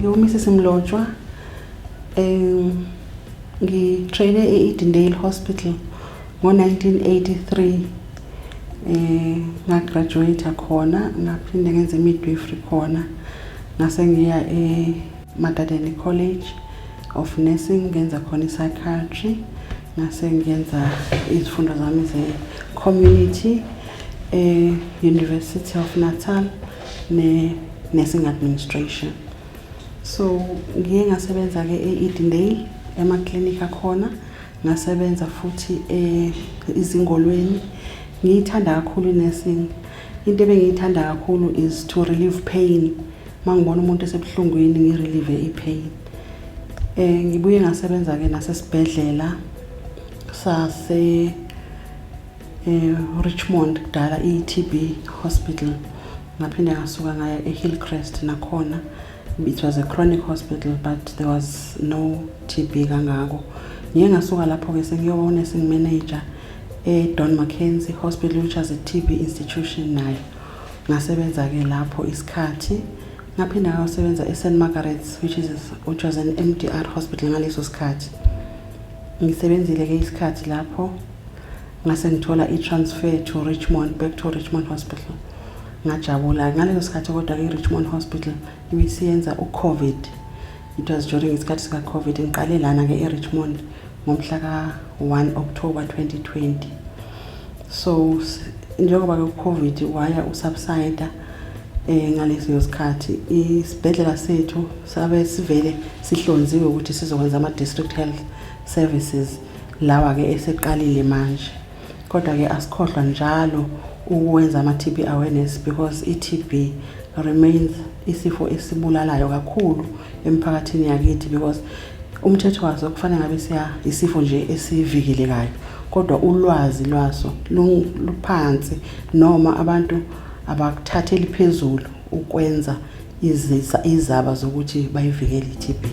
NgiwuMrs Mlotshwa. Ngitraine e-Edendale Hospital ngo-1983. Ngagraduate khona, ngaphinde ngenza i-midwifery khona. Ngase ngiya e-Madadeni College of Nursing, ngenza khona i-psychiatry. Ngase ngiyenza izifundo zami ze-community e-University of Natal ne-nursing administration. So ngiye ngasebenza-ke e-Edendale emaklinikhi akhona, ngasebenza futhi izingolweni. Ngiyithanda kakhulu i-nursing. Into ebengiyithanda kakhulu is to relieve pain. Uma ngibona umuntu esebuhlungwini, ngirelieve i-pain. Ngibuye ngasebenza-ke nasesibhedlela sase Richmond, kudala i-TB hospital. Ngaphinde ngasuka ngaya e-Hillcrest nakhona. It was a chronic hospital, but there was no TB kangako. Ngiye ngasuka lapho-ke sengiyoba nursing manager e-Don Mackenzie Hospital, which was a TB institution nayo. Ngasebenza-ke lapho isikhathi. Ngaphinda ngayosebenza e-St Margaret's, which was an MDR hospital ngaleso sikhathi. Ngisebenzile-ke isikhathi lapho, ngase ngithola i-transfer to Richmond, back to Richmond Hospital. Ngajabula ngaleso sikhathi, kodwa-ke i-Richmond Hospital ibisiyenza u-COVID. It was during isikhathi sika-COVID. Ngiqale lana-ke e-Richmond ngomhla ka-1 October 2020. So njengoba-ke u-COVID waya usubside ngaleso sikhathi, isibhedlela sethu sabe sivele sihlonziwe ukuthi sizokwenza ama-district health services lawa-ke eseqalile manje. Kodwa-ke asikhohlwa njalo ukwenza ama-TB awareness, because i-TB remains isifo esibulalayo kakhulu emphakathini yakithi, because umthetho waso kufanele ngabe siya isifo nje esivikelekayo, kodwa ulwazi lwaso luphansi noma abantu abakuthatheli phezulu ukwenza izaba zokuthi bayivikele i-TB.